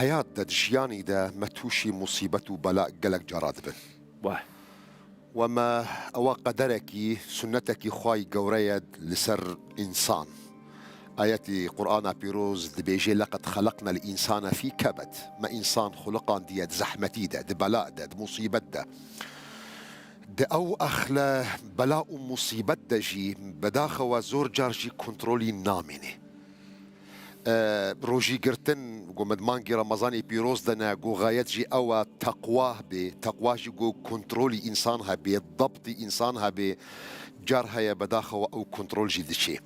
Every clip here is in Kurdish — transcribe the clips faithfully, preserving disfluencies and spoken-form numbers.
heyat de, di jiyanî de me tûşî musîbet û bela gelek cara dibin. Wah. We me ewa qederekî, sunnetekî xwayî gewre ye li ser însan. Ayetî Qur'ana Pîroz dibêje, "Leqed xeleqnel însane fî kebed." Me însan xuliqandiye di zehmetî de, di bela de, di musîbet de. Di ew exle bela û musîbet de jî bedaxewa zor car jî kontrolî namîne. E, rojî girtin, ku me di mangê Remezanê pîroz de ne, ku xayet jî ew e teqwa hebe, teqwa jî ku kontrolî însan hebe, debtî însan hebe, car heye bedaxewa ew kontrol jî diçe.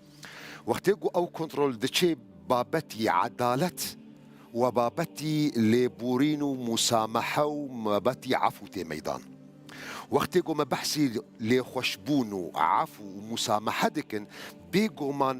Wextê ku ew kontrol diçe, babetî edalet we babetî lêborîn û musamehe û babetî efû tê meydan. Wextê ku me behsî lêxweşbûn û efû û musamehe dikin, bêguman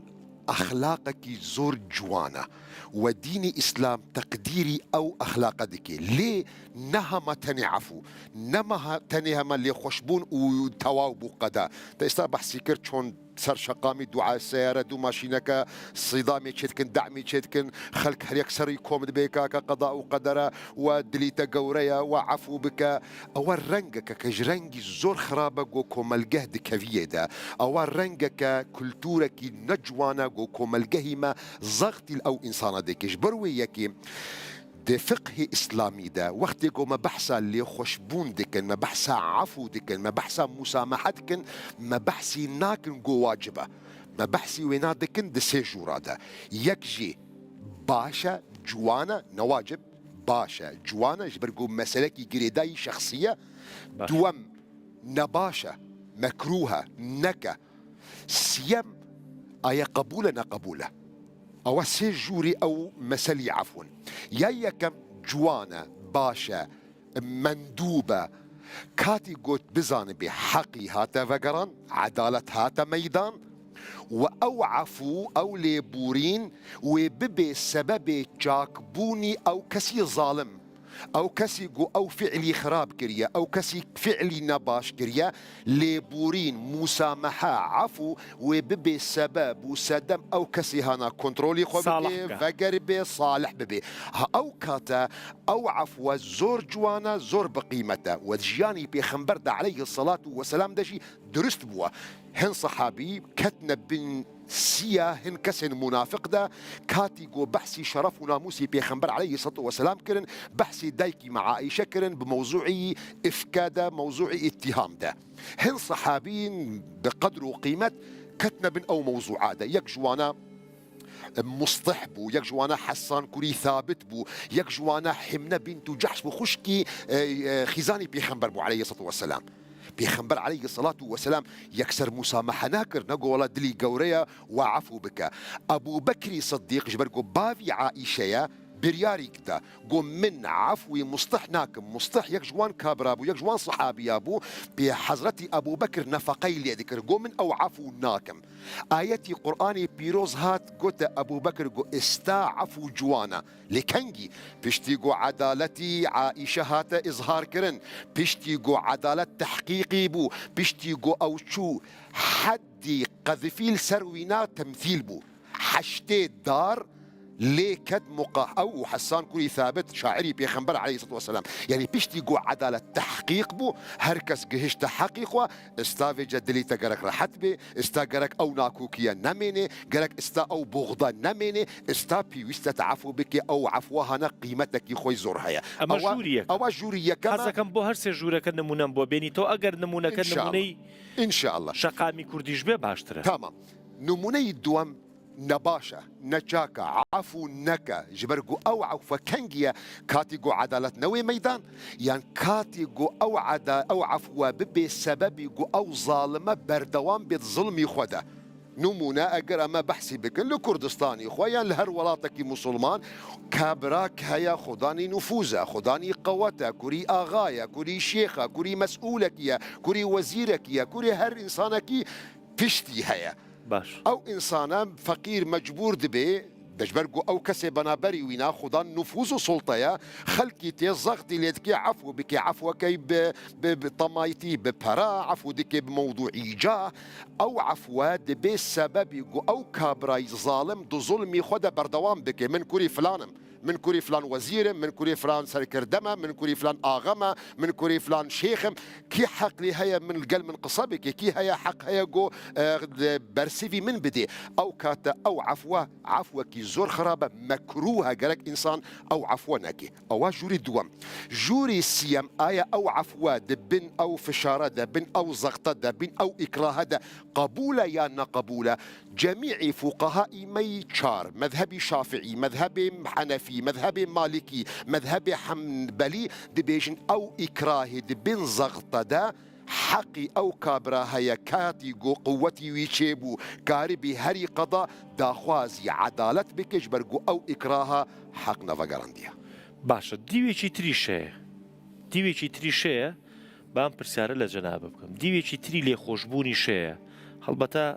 exlaqekî zor ciwan e. We dînê Îslam teqdîrî ew exlaqe dike. Lê ne hema tenê efû, ne ma ha-, tenê hema lêxweşbûn û tewaw bû qede. Te êsta behsî kir çond ser şeqamî dua seyare dû maşîneke sîdamê çêdikin, demê çêdikin, xelk her yek serî kom dibe kaka qeda û qedere, we dilî te gewre ye, we efû bike. Ewe rengeke ke ji rengî zor xirab e go komelgeh dikeviyê de. Ewe rengeke kultûrekî ne ciwan e go komelgehî me zextî li ew însana dike. Ji ber wê yekê Di fiqhê îslamî de wextê ku me behsa lêxweşbûn dikin, me behsa efû dikin, me behsa musamehe dikin, me behsî nakin ku wacib e. Me behsî wêna dikin di sê jûra de. Yek jî baş e, ciwan e, ne wacib, baş e, ciwan e, ji ber ku meselekî girêdayî şexsî ye. Baş. Duwem, ne baş e, mekrûh e, neke. Siyem, aya qebûl e, ne qebûl e. Ewa sê jûrî ew meselî efûn. Ya yekem ciwan e, baş e, mendûb e. Katî got bizanibê heqî hate vegeran, edalet hate meydan, we ew efû, ew lêborîn wê bibê sebebê çakbûnî ew kesî zalim. Ew kesî ku ew fiilî xirab kiriye, ew kesî fiilî nebaş kiriye, lêborîn, musamehe, efû wê bibê sebeb û sedem ew kesî hana kontrolî xwe bike, vegeribê, salih bibê. Ha ew kate ew efwe zor ciwan e, zor bi qîmet e. We di jiyanî Pêxember de aleyhisselatu vesselam de jî durust bû. Hin sehabî ketine bin siya hin kesên munafiq de, katî ku behsî şeref û namûsî Pêxember aleyhisselatu vesselam kirin, behsî daykî me Aîşe kirin, bi mewzûî îfke de, mewzûî îttiham de. Hin sehabîn bi qedr û qîmet ketine bin ew mewzûa de. Yek ji wana Mustih bû, yek ji wana Hessan kurî Thabit bû, yek ji wana Himne bintu Cehş bû, xuşkî, e, e, xîzanî Pêxember bû aleyhisselatu vesselam. Pêxember aleyhisselatu vesselam yekser musamehe nakir, ne got, "Wela dilî gewre ye, we efû bike." Ebû Bekrî Siddîq, ji ber ku bavî Aîşe ye, biryarîk da. Got, "Min efwî Mustih nakim." Mustih yek ji wan kabira bû, yek ji wan sehabiya bû. Pê Hezretî Ebû Bekir nefeqeyî lê dikir. Got, "Min ew efû nakim." Ayetî Qur'anê pîroz hat, gote Ebû Bekir, got, "Êsta efû ciwan e." Lê kengî? Piştî ku edaletî Aîşe hate îzhar kirin, piştî ku edalet tehqîqî bû, piştî ku ew çû heddî qezifî li ser wîna temthîl bû. Heştê dar lê ket muqah. Ew û Hessan kurî Thabit, şairî Pêxember aleyhisselatu vesselam. Yanî piştî ku edalet tehqîq bû, her kes gihişte heqî xwe, êsta vêce dilî te gerek rehet bê, êsta gerek ew nakokiye nemêne, gerek êsta ew buxda nemêne, êsta pêwîst e te efû bike, ew efwa hane qîmetekî xwe zor heye. Ema Ewa, jûrî yek. Ewa jûrî yekem e. Hez ekem bo her sê jûreke nimûnem bo bênî to, eger nimûneke İnşallah. nimûney İnşallah. şeqamî kurdî ji bê baştir e. Tamam. Nimûneyî duwem ne baş e, ne çak e, efû neke, ji ber ku ew efwe kengî ye, katî ku edalet newê meydan, yan katî ku ew eda-, ew efwe bibe sebebî ku ew zalime berdewam bê di zilmî xwe de. Nimûne, eger em behsî bikin, li Kurdistanê xwe yan li her welatekî misilman, kabrak heye, xudanî nufûz e, xudanî qewet e, kurî axa ye, kurî şêx e, kurî mesûlekî ye, kurî wezîrekî ye, kurî her însanekî piştî heye. Baş. Ew însana feqîr mecbûr dibe, ji ber ku ew kesê benaberî wîna xudan nufûz û sulta ye, xelkî tê zextî lê dike, efû bike, efwekey bi, bi, bi temayîtî, bi pera, efû dike bi mewdûî cah. Ew efwe dibe sebebî ku ew kabirayî zalim di zulmî xwe de berdewam bike. Min kurî filan im. Min kurî filan wezîr im, min kurî filan serkirde me, min kurî filan axe me, min kurî filan şêx im. Kî heq lê heye min li gel min qise bike? Kî heye heq heye ku, e, bersivî min bidê? Ew kate ew efwe, efwekî zor xirab e, mekrûh e, gerek însan ew efwe neke. Ewa jûrî duwem. Jûrî siyem, aya ew efwe di bin ew fişare de, bin ew zexte de, bin ew îkrahe de qebûl e ya ne qebûl e? Cemî'î fuqahayî me yî çar, mezhebî Şafi'î, mezhebê Henefî, mezhebê Malikî, mezhebê Henbelî dibêjin ew îkrahê di bin zexte de heqî ew kabira heye, katî ku quwetî wî çêbû, karibî herî qeda daxwazî edalet bike, ji ber ku ew îkraha heq nevegerandiye. Baş e, dîwêkî tirî şeye. Dîwêkî tirî şeye. Ba em pirsyare le cenabê bikim. Dîwêkî tirî lêxweşbûnî şeye. Helbete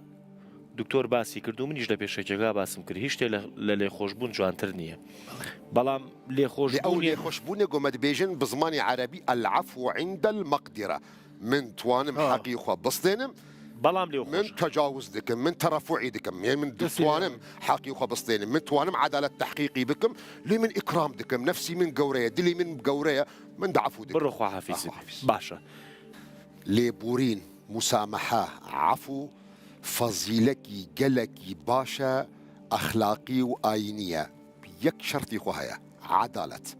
doktor basî kir û min jî le pêşekeka basim kir. Hîç tê le, le lêxweşbûn ciwantir niye. Belam lêxweşbûnê... Lê ew lêxweşbûnê ku me dibêjin bi zimanê erebî el-afwu indel meqdire. Min twanim heqî xwe bistênim. Belam lê... Min tecawuz dikim, min terefuî dikim. Yanî min twanim heqî xwe bistênim. Min twanim edalet tehqîqî bikim. Lê min îkram dikim. Nefsî min gewre ye, dilê min gewre ye. Min de efû dikim. Biro xwe hafîz. Baş e. Lêborîn, musamehe, efû, fezîlekî gelekî baş e, exlaqî û ayînî ye. Yek şertî xwe heye, edalet.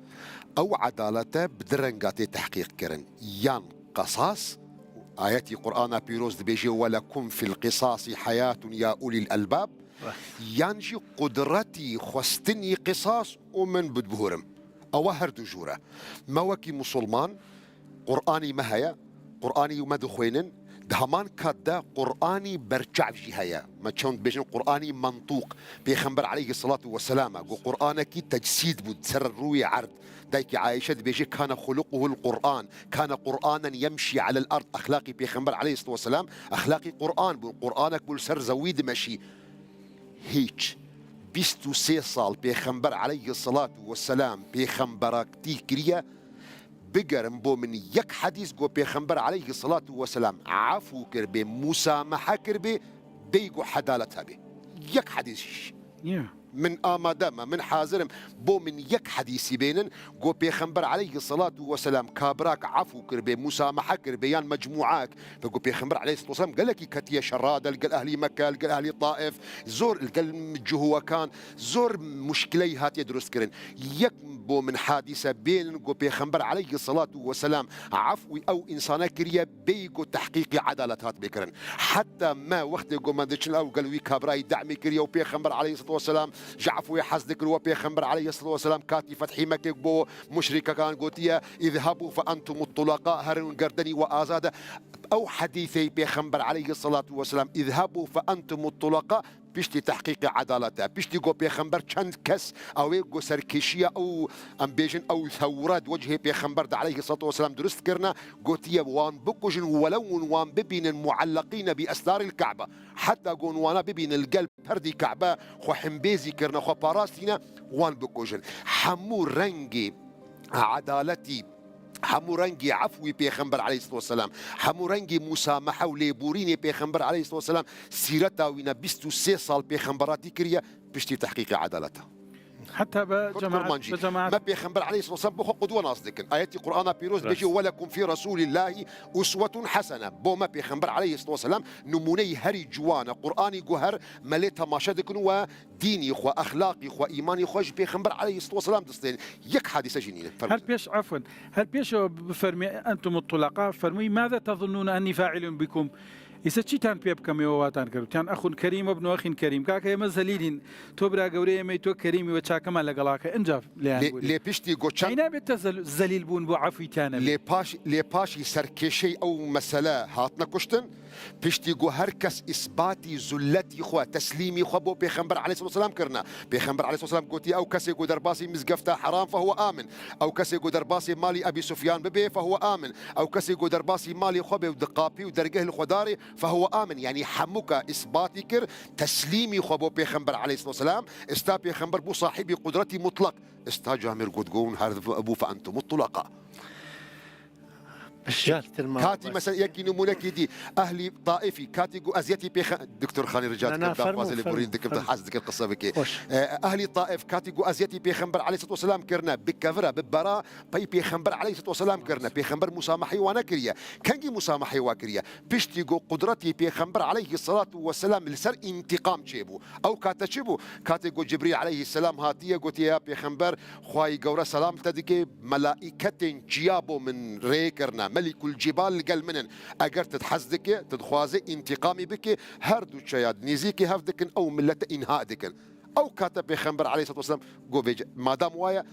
Ew edalete bi du renga tê tehqîq kirin. Yan qesas, ayetî Qur'ana pîroz dibêje, "Welekum fil qisasi hayatun ya ulil elbab." Yan jî qudretî xwestinî qisas û min bidburim. Ewa her du jûr e. Me wekî musulman, Qur'anî me heye, Qur'anî me dixwênin, di heman kat de Qur'anî berçav jî heye. Me çend dibêjin Qur'anî mentûq, Pêxember aleyhisselatu vesselam e, ku Qur'anekî tecsîd bû ser rûyê erd. Dayikî Ayşe dibêje, "Kane xuluquhul Qur'an, kane Qur'anen yemşî alel erd." Exlaqî Pêxember aleyhisselatu vesselam, exlaqî Qur'an bû. Qur'anek bû li ser zewî dimeşî. Hîç. Bîst û sê sal Pêxember aleyhisselatu vesselam pêxemberatî kiriye, bigerin bo min yek hedîs ku Pêxember aleyhisselatu vesselam efû kiribê, musamehe kiribê, bêyî ku edalet hebê. Yek hedîs jî. Ya. Min amade me, min hazir im. Bo min yek hedîsî bênin ku Pêxember aleyhisselatu vesselam kabirak efû kiribê, musamehe kiribê yan mecmûak. Pê ku Pêxember aleyhisselatu vesselam gelekî ketiye şerra de, li gel ehlî Mekke, li gel ehlî Taif, zor li gel cihûwekan, zor muşkileyî hatiye dirust kirin. Yek bo min hadîse bênin ku Pêxember aleyhisselatu vesselam efwî ew însane kiriye, bêyî ku tehqîqî edalet hatibê kirin. Heta me wextê ku me diçin ew gel wî kabrayî demê kiriye û Pêxember aleyhisselatu vesselam ji efwê hez dikir û Pêxember aleyhisselatu vesselam katî fethî Mekkê bo muşrîkekan gotiye, "Îzhebu fe entumut tulaqa", herin gerdenî we azad e. Ew hedîsê Pêxember aleyhisselatu vesselam, "Îzhebu fe entumut tulaqa", piştî tehqîqê edalet e. Piştî ku Pêxember çend kes ew ê ku serkêşiya ew, em bêjin, ew thewre di wecihê Pêxember de aleyhisselatu vesselam dirust kirine, gotiye, "Wan bikujin, welew hûn wan bibînin muelleqîne bi estaril Ka'be." Heta ku hûn wana bibînin li gel perdî Ka'be xwe himbêzî kirine, xwe parastîne, wan bikujin. Hemû rengê edaletî, hemû rengî efwî Pêxember aleyhisselatu vesselam, hemû rengî musamehe û lêborînê Pêxember aleyhisselatu vesselam, sîreta wî ne bîst û sê sal pêxemberatî kiriye, piştî tehqîqê edaleta. Heta be Kurd cemaat, kurmancî. Be cemaat. Me Pêxember aleyhisselatu vesselam bi xwe qudwe nas dikin. Ayetî Qur'ana pîroz dibêje, "Welekum fî Resûlîllahî uswetun hesene." Bo me Pêxember aleyhisselatu vesselam nimûneyî herî ciwan e. Qur'anî guher me lê temaşe dikin û we dînî xwe, exlaqî xwe, îmanî xwe ji Pêxember aleyhisselatu vesselam distên. Yek hadîse jî nîne. Fermû. Her pêş, efwen, her pêş ew bifermê, "Entumut tulaqa", fermûyî, "Mâze tezunnûne ennî fa'ilun bikum?" Îse çîtan pê bikem ê watan kir? Tiyan exun kerîm webnu exin kerîm. Kake ême zelîlîn. To bira gewrê ême, to kerîmî we çakema legelake. Inca lê, lê piştî goçan. Eyna bê te zel-, zelîl bûn bo efwî tiyan e. Lê paş, lê paşî serkêşey ew mesele hatine kuştin. Piştî ku her kes îsbatî zulletî xwe, teslîmî xwe bo Pêxember aleyhisselatu vesselam kirine. Pêxember aleyhisselatu vesselam gotiye, ew kesê ku derbasî mizgefta heram fehuwe amin. Ew kesê ku derbasî malî Ebî Sufyan bibe fehuwe amin. Ew kesê ku derbasî malê xwe be û diqapî û dergeh li xwe darê fehuwe amin. Yanî hemûka îsbatî kir, teslîmî xwe bo Pêxember aleyhisselatu vesselam. Ista Pêxember bû sahibî qudretî mutlaq. Ista camêr got, got, her bû fe entumut tulaqa. Pirsiyar tir ma Katî bes. Mesela yekî nimûnekî dî, ehlî Taifî, katî ku eziyetî pêxe-, Doktor Xanî rica Na, dikim, na, fermo, daxwazê lê fermo, borîn dikim, tu fermo. hez dikir qise bikê. Hoş. E, Ehlî Taif, katî ku eziyetî Pêxember aleyhissalatu vesselam kirine, bi kevira, bi bera, pey Pêxember aleyhissalatu vesselam kirine. Pêxember musamehî wa nekiriye. Kengî musamehî wa kiriye? Piştî ku qudretî Pêxember aleyhissalatu vesselam li ser întîqam çêbû. Ew kate çi bû? Katê ku Cibrîl aleyhisselam hatiye, gotiye, ya Pêxember, Xwayî Gewre selam te dike, melaîketên çiya bo min rê kirine, Melîkul Cibal li gel min in. Eger tu hez dike, tu dixwaze întîqamî bike, her du çeya nêzîkî hev dikin, ew millete înha dikin. Ew kate Pêxember aleyhissalatu vesselam got, vêce, madam waye,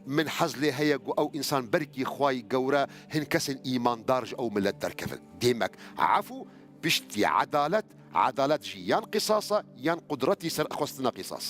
min hez lê heye ku ew însan belkî Xwayî Gewre hin kesên îmandar ji ew millet derkevin. Dêmek, efû, piştî edalet, edalet jî yan qisas e, yan qudretî ser xwestina qisas.